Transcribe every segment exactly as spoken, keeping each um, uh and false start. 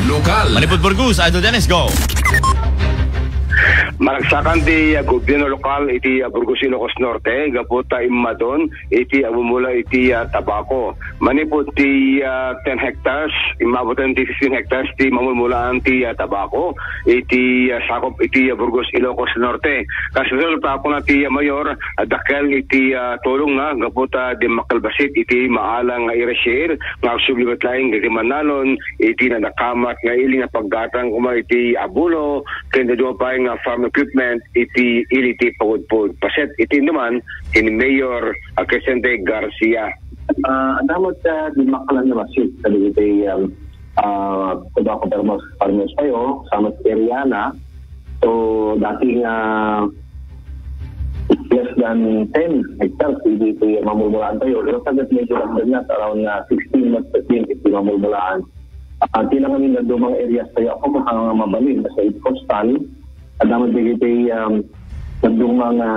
Lokal. Manipud Burgos, Idol Dennis, go. Maragsakan ti, ah, gobierno lokal iti, ah, Burgos, Ilocos Norte, gapu ta immadon iti agmumula iti, ah, tabako. Manipud ti, ah, ten hectares, immabot ti fifteen hectares ti mamulmulaan ti, ah, tabako iti, ah, sakop iti, ah, Burgos, Ilocos Norte. Kas resulta, kuna ti, ah, mayor, ah, dakkel iti, ah, tulongna gapu ta dimmakkel bassit iti maalang nga area share nga agsubli met laeng iti mannalon iti nadakamat nga ili nga paggatang koma iti abuno ken dadduma pay nga farm equipment iti ili ti pagudpod. Paset iti naman ken ni Mayor, ah, Crescente Garcia. Ah, adda met, ah, dimmakkelan nga bassit kadagiti, um, ah, tobacco farmers, farmers tayo, sa met area na. So, dati nga less than ten hectares, iti, iti mamulmulaan tayo. Pero sa medyo dagdag na, around, ah, sixteen met, fifteen iti mamulmulaan. Ah, ti nangamin dadduma nga areas tayo, apo, nga mabalin, sa coastal, adda met dagiti, um, dadduma nga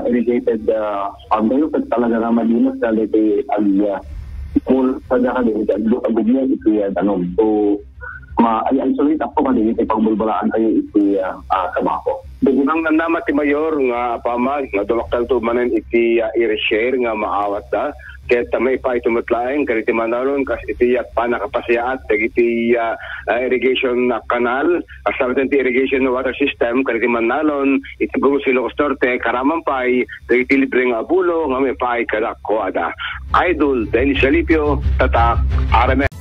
irrigated, ah, farm tayo, ket talaga nga madimas na dagiti ag-, ah, mul-, sa daka dagiti ag-, agubyan iti, ah, danom. So, ma-, ay, isolate apo kadagiti pagmulmulaan tayo iti, ah, ah, tabako. Dugunang nannama ti mayor nga apaman nga dumaktalto manen iti, ah, area share nga maawatda. Ket, ah, maipaay met laeng kadagiti mannalon kas iti, ah, pannakapasayaat dagiti, ah, ah, irrigation, ah, canal, kasla met ti irrigation water system kadagiti mannalon iti Burgos, Ilocos Norte, karaman pay dagiti libre nga abuno nga maipaay kadakuada. Idol Dennis Alipio, Tatak, R M N.